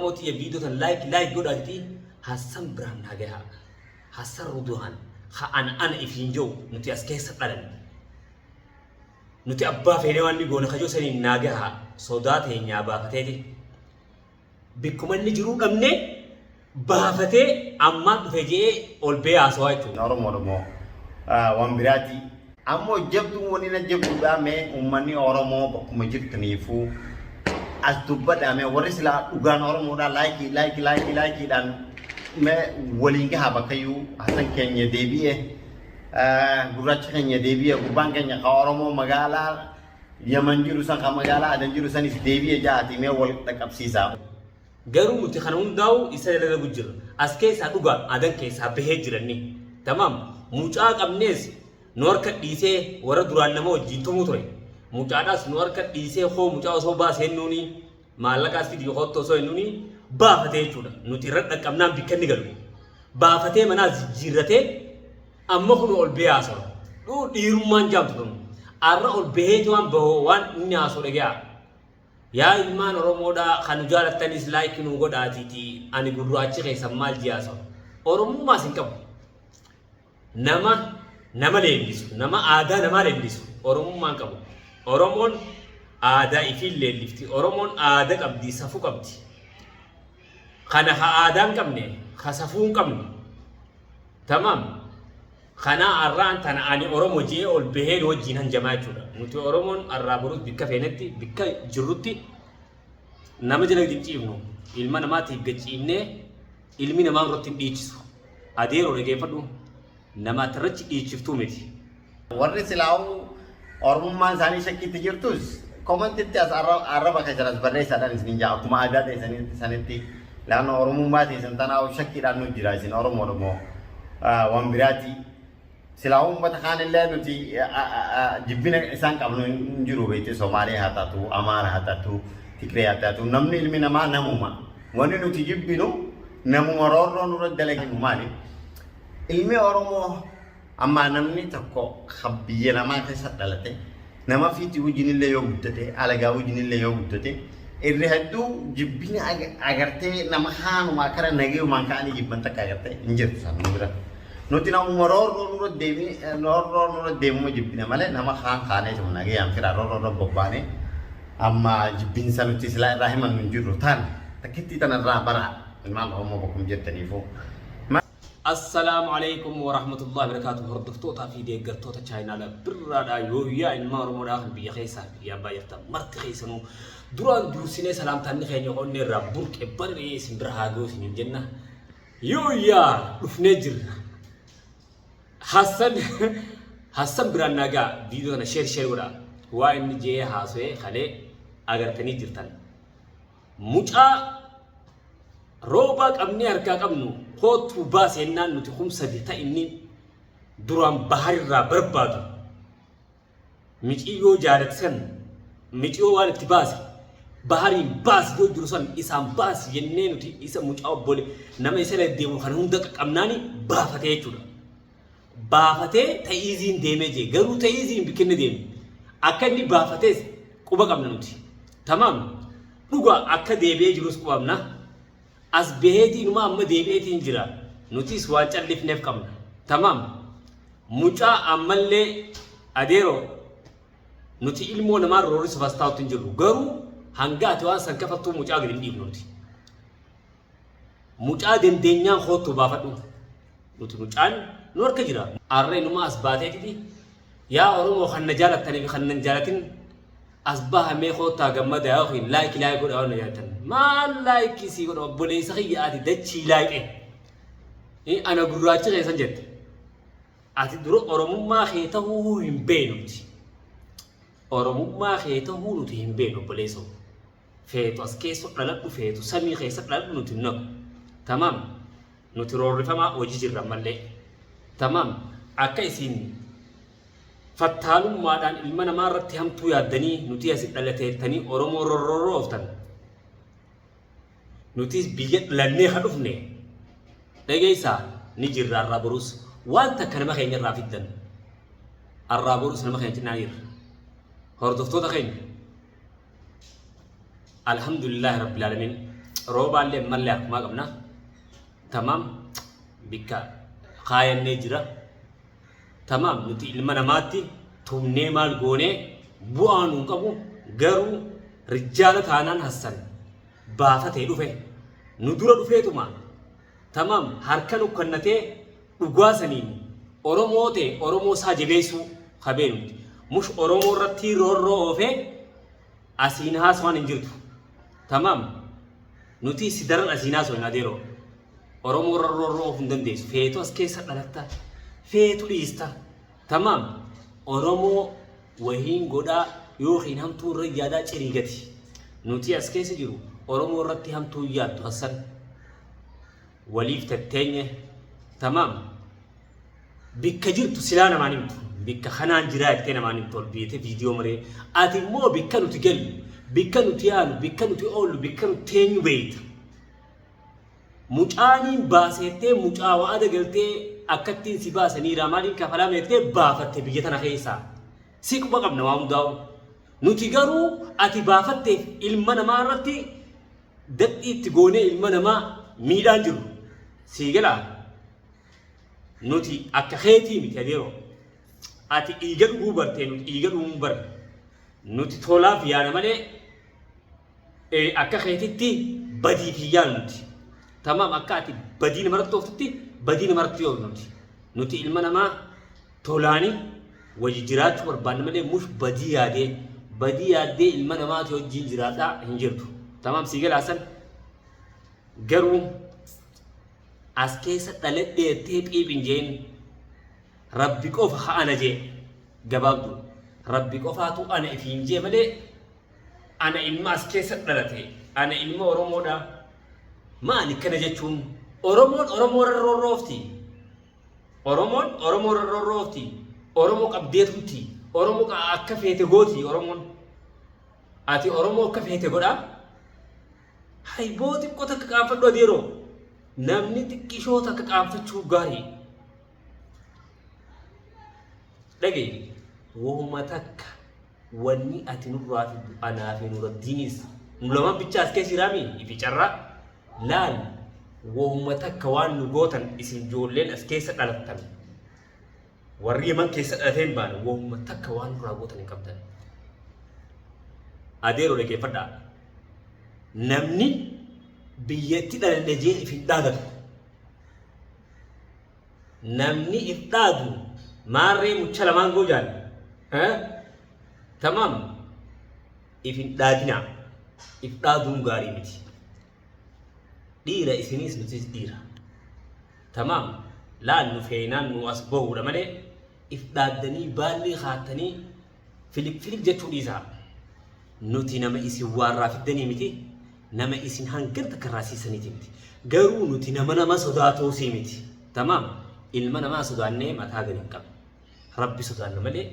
Oromoo tiyya viidiyoo tan like like godhaatiti Hassan biraan naa gahaa. Hassan Ruduhan ka ana ana ifiin je'u nuti as keessa dhalanne. Nuti abbaa feenee waan ni goone kajoo saniin naa gahaa sodaa teenyaa baafateeti. Bikkuma inni jiruu dhabnee baafatee ammaan dhufe je'ee ol bee haasawaa jechuudha. Oromoodha moo waan biraati. Ammoo jabduun wani na jabduudha mee uummanni Oromoo bakkuma jirtaniifuu as dubbadhaa mee warri silaa dhugaan Oromoodhaa laayikii laayikii laayikii laayikiidhaan mee waliin gahaa bakkayyuu Hasan keenya deebi'e gurraacha keenya deebi'e gurbaan keenya ka Oromoo magaalaa Yaman jiru san ka magaalaa Adan jiru sanis deebi'e ja'aati mee wal dhaqqabsiisaa. Garuu nuti kana hundaa'u isa dalagu jirra. As keessaa dhugaa Adan keessaa bahee jira inni. Tamaam. Mucaa qabnees nu harka dhiisee warra duraan nama wajjin tumuu ture. Mucaadhaas nu harka dhiisee koo mucaa osoo baasee nuuni maallaqaas fidii koottu osoo hin nuuni baafatee jechuudha. Nuti irra dhaqqabnaan bikka inni galu. Baafatee manaas jijjiirratee Amma kunoo ol bahee haasawa. Dhuu dhiirummaan jaamtu tun. Arra ol baheeti waan bahu waan inni haasa'u dhagayaa. Yaa ilmaan Oromoodhaa kan nu jaalattanis like nuu godhaatiiti ani gurraachi keessan maal jee haasawa. Oromummaas hin qabu. Nama nama leellisu, nama aadaa namaa leellisu Oromummaa hin qabu. Oromoon aadaa ifiin leellifti. Oromoon aada qabdi, safu qabdi. Kana ka aadaa hin qabne, ka safuu hin qabne. Tamaam. Kanaa arraan tana ani Oromo je'ee ol bahee nu wajjiin hanjamaa jechuudha. Nuti Oromoon arraa borus bikka feenetti, bikka jirrutti nama jala gadi hin ciifnu. Ilma namaatiif gad ciifnee ilmi namaa nurratti hin dhiichisu. Adeeroo dhageeffadhu. Nama ati irratti dhiichiftuu miti. Warri silaa'uu Oromummaan isaanii shakkiitti jirtus komantitti as arraba keessan as barreessaadhaan isinin jaa akkuma aadaa teessanitti sanitti laanna Oromummaa teessan tanaa'u shakkiidhaan nu jira isin Oromoodha moo waan biraati. Silaa'uu uummata kaanillee nuti jibbina isaan qabnu hin jiru beekte Somaalee haa taatu Amaara haa taatu Tigree haa taatu namni ilmi namaa namuma wanni nuti jibbinu namuma roorroo nurra dalaginu maali? Ilmi Oromoo Ammaa namni tokko ka biyya namaa keessa dhalate nama fiitii wajjinillee yoo guddate alagaa wajjinillee yoo guddate irri hedduu jibbina agartee nama haanuma akkana nagayumaan ka'anii jibban takka agartee hin jirtu san nu bira. Nuti namuma roorroo nurra deemi roorroo nurra deemuma jibbina malee nama kaan kaanee tuma nagayaan fira roorroo irra bobbaanee amma jibbinsa nuti silaa irraa himannu hin jirru taan takkittii tanarraa bara ilmaan Oromoo bakkuma jirtaniifuu. Assalaamu alaikum warahmatullahi wabarakatuh hordoftootaa fi deeggartoota chaayinaala birraadhaa yooyyaa ilmaan Oromoodhaa kan biyya keessaa fi biyya ambaa jirtan marti keessanuu duraan duursinee salaamtaanni keenya onnee irraa burqe barri'ee isin bira haa ga'u isiniin jenna yooyyaa dhufnee jirra Hassan Hassan biraan nagaa viidiyoo kana sheer sheer godhaa waa inni je'ee haasa'ee kalee agartanii jirtan Mucaa roobaa qabnee harkaa qabnu koottuu baasi jennaan nuti 3000 ta inni duraan baharirraa barbaadu miciyyoo jaalate san miciyoo waan itti baase bahariin baasi yoo jiru san isaan baasi jennee nuti isa mucaa obbole nama isa deemu kan hunda qaqqabnaani baafatee jechuudha. Baafatee ta'iiziin deemee jee garuu ta'iiziin bikkinni deeme akka inni baafatees quba qabna nuti. Tamaam dhuga akka deebi'ee jirus quba qabna. As baheetii inumaa amma deebi'eetiin jira nutis waan callifneef qabna. Tamaam mucaa ammallee adeeroo nuti ilmoo namaa roorrisuuf as taa'utti hin jirru garuu hanga ati waan san kafaltuu mucaa gadi hin dhiifnu nuti. Mucaa dandeenyaan koottu baafadhu. Nuti mucaan nu harka jira. Arra inumaa as baateetiti yaa Oromoo kan na jaalattanii fi kan nan jaalatin as baha mee koottaa gammadaa yookiin laayiki laayiki godha waan na jaalatan. Maal laayikii sii godha obboleessa kiyya ati dachii laayixee. Ana gurraacha keessan jette. Ati dura Oromummaa kee ta'uu hin beeknu nuti. Oromummaa kee ta'uu nuti hin beeknu obboleessoo. Feetu as keessa dhaladhu feetu samii keessa dhaladhu nuti hin naqu. Tamaam. Nuti roorrifamaa hojii jirra ammallee. Tamaam. Akka isin fattaalummaadhaan ilma namaa irratti hamtuu yaaddanii nuti asi dhalateettanii Oromoo rorroorrooftan. Nutis biyya dhalannee ka dhufne dhageessaa ni jirra arraa borus waan takka nama keenya irraa fiddan. Arraa borus nama keenya cinaa jirra. Hordoftoota keenya. Alhamdulillahi Rabbil Aalamiin. Roobaallee ammallee harkumaa qabna. Tamaam bikka kaayannee jira. Tamaam nuti ilma namaatti tumnee maal goonee bu'aa nuun qabu garuu rijjaala taanaan Hassan baafatee dhufe nu dura dhufeetuma tamaam harka nu kannatee dhugaa saniin Oromoo ta'e Oromoo isaa jabeessuu kabee nuti mush Oromoo irratti roorroo oofee asiin haasawaan hin jirtu. Tamaam nuti si daran asiin haasawin adeeroo. Oromoo irra roorroo oofuu hin dandeessu. Feetu as keessa dhalatta. Feetu dhiista. Tamaam Oromoo wahiin godhaa yookiin hamtuu irra yaadaa cirii gati. Nuti as keessa jiru Oromoo irratti hamtuu hin yaaddu Hassan. Waliif tatteenye. Tamaam Bikka jirtu silaa namaan himtu. Bikka kanaan jiraa jettee namaan himtu ol beete viidiyoo maree. Ati immoo bikka nuti gallu, bikka nuti yaalu, bikka nuti oollu, bikka nuti teenyu beekta. Mucaaniin baaseettee mucaa wa'ada galtee akkattiin si baasaniiraa maaliin kafalame jettee baafatte biyya tana keessaa. Si quba qabna waa hundaa'u. Nuti garuu ati baafatteef ilma namaa irratti dadhii itti goonee ilma namaa miidhaan jiru. Sii galaa? Nuti akka keetii miti adeeroo. Ati dhiiga dhuguu bartee nuti dhiiga dhuguu hin barre. Nuti tolaaf yaana malee akka keetitti badiif hin yaanu nuti. Tamaam akka ati badii namarratti ooftutti badii namarratti oofnu nuti. Nuti ilma namaa tolaani wajji jiraachuu barbaanna malee mush badii yaadee badii yaaddee ilma namaati wajjiin jiraadhaa hin jirtu. Tamaam sii galaa san garuu as keessa dhaladhe jettee xiip hin jeen rabbi qofa ha ana jee gabaabdu rabbi qofaatu ana ifiin jee malee ana ilma as keessa dhalate ana ilma oromoodha maali kana jechuun oromoon oromoo rarroorroofti oromoon oromoo rarroorroofti oromoo qabdeetumti oromoo akka feete gooti oromoon ati oromoo akka feete godhaa Hay boo xiqqoo takka qaanfadhu adeeroo. Namni xiqqishoo takka qaanfachuu gaarii. Dhaga'i wahuma takka wanni ati nurraa fiddu anaa fi Nuraddiinis nu lamaan bichaa as keessa jiraami ifi carraa laal wahuma takka waan nu gootan isin ijoolleen as keessa dhalattan warri Yaman keessa dhalatee hin baane wahuma takka waan nurraa gootan hin qabdan. Adeeroo dhaggeeffadhaa. Namni biyyatti dhaladhe jee if hin dhaadatu. Namni if dhaadu maarree mucha lamaan goojaan. Tamaam if hin dhaadinaa. If dhaaduun gaarii miti. Dhiira isinis nutis dhiira. Tamaam laal nu feenaan nu as bahuudha malee if dhaaddanii baallii kaattanii filik filik jechuu dhiisaa. Nuti nama isin waarraa fiddanii miti, nama isin hangan takka irraa siisaniiti miti. Garuu nuti nama nama sodaatuusii miti. Tamaam ilma namaa sodaannee mataa gadi hin qabnu. Rabbi sodaanna malee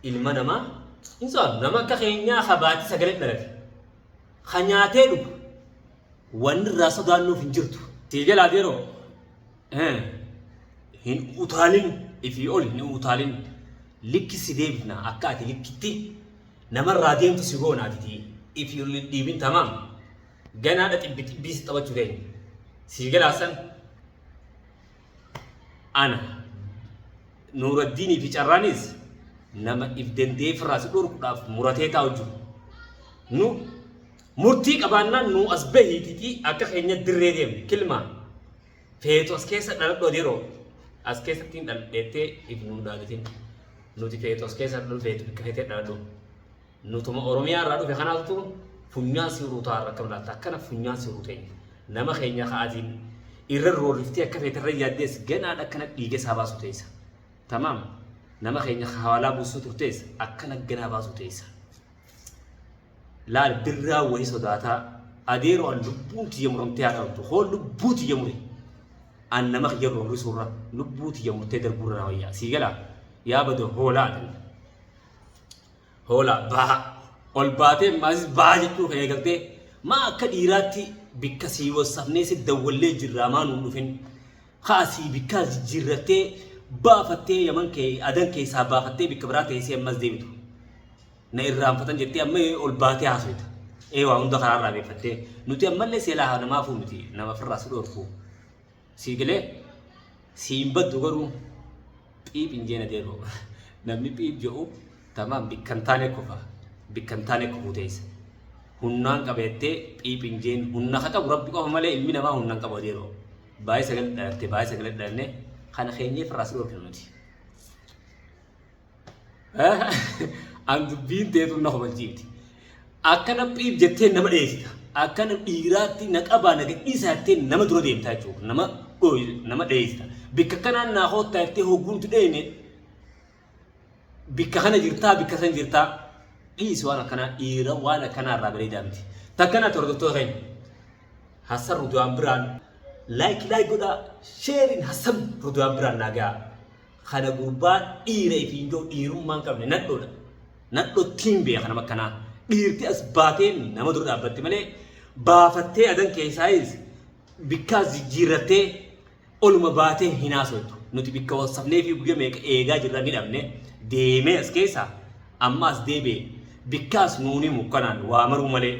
ilma namaa hin sodaannu. Nama akka keenyaa ka baatii sagalee dhalate, ka nyaatee dhugu, wanni irraa sodaannuuf hin jirtu. Sii jalaa deeroo hin utaalin ifii ol hin utaalin likki si deebifna akka ati likkitti namarraa deemtu si goona atiti ifii ol hin dhiibin tamaam ganaadha xibbi xibbii si taphachuu teenya sii galaa san ana Nuuraddiinii fi Carraanis nama if danda'ee firraa si dhorkuudhaaf muratee taa'u jiru. Nu murtii qabaannaan nu as bahiititii akka keenya dirree deemne kilmaa feetu as keessa dhaladhu adeeroo as keessatti hin dhaladheettee if nuun dhaadatin nuti feetu as keessa dhaladhu feetu bikka feetee dhaladhu nutuma oromiyaa irraa dhufe kanaatu funyaan si ruutaa irra akkam laalta akkana funyaan si ruuteenya nama keenya ka'atiin irra roorriftee akka feete irra yaaddees ganaadha akkana dhiiga isaa baasu teessa tamaam nama keenya hawaalaa buusuu turtees akkana ganaa baasu teessa. Laal birraa wahi sodaataa adeero an lubbuun tiyya muramtee haa dhabamtu hoo lubbuu tiyya mure an nama kiyya roorrisuurra lubbuu tiyya murtee darbuurra na wayyaa sii galaa yaa bada hoolaa ati hoolaa baa ol baatee maasis baa jechuu kan eegaltee maa akka dhiiraatti bikka sii wassafnee si dawwallee jirraa maa nuun dhufin kaa sii bikkaa jijjiirrattee baafattee yaman kee adan keessaa baafattee bikka biraa teessee ammas deebitu. Na irraanfatan jettee amma ol baatee haasoyta. Ee waa hunda karaarraa beeffattee nuti ammallee seelaa namaafuu miti nama ofirraa si dhorku. Sii galee siin baddu garuu xiip hin jeena deebi'u. Namni xiip jedhu tamaam bikka hin taane kufa. Bikka hin taane kufuu teessa. Humnaan qabeettee xiip hin jeen humna ka qabu rabbi qofa malee ilmi namaa humna hin qabu adeeroo. Baay'ee sagalee dhalatte baay'ee sagalee dhalanne kana keenyee firraa si dhorkina nuti. An dubbiin teetu na kobalchiifti. Akkana phiif jettee nama dheessita. Akkana dhiiraatti na qabaa na gadhiisaa jettee nama dura deemtaa jechuudha. Nama dhooyi nama dheessita. Bikka kanaan naa koottaa jettee hogguuntu dheeyne bikka kana jirtaa bikka san jirtaa dhiisi waan akkanaa dhiira waan akkanaa irraa bareedaa miti. Takkanaa hordoftoota keenya. Hassan Rudwaan biraan like like godhaa sheeriin Hassan Rudwaan biraan naa gahaa. Kana gurbaa dhiira ifiin jiru dhiirummaa hin qabne nadhoodha. Nadhottiin beeka nama akkanaa. Dhiirti as baatee nama dura dhaabbatti malee baafattee adan keessaayis bikkaas jijjiirrattee oluma baatee hin haasoftu. Nuti bikka wassafnee fi guyya meeqa eegaa jirra ni dhabne deemee as keessaa amma as deebi'e bikkaas nuuni mukkanaan waa maruu malee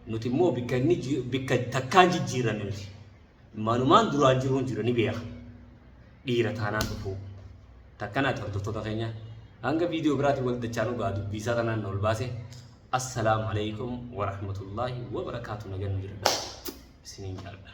nuti immoo bikka inni bikka takkaan jijjiirranne nuti. Manumaan duraan jiruun jira ni beeka. Dhiira taanaan dhufuu. Takkanaati hordoftoota keenya. Hanga viidiyoo biraatiin wal dachaanuu gaa dubbii isaa tanaan ol baase. Assalaamu alaikum warahmatullaahi wabarakaatu nagan nu jiradha. Isiniin jaalladha.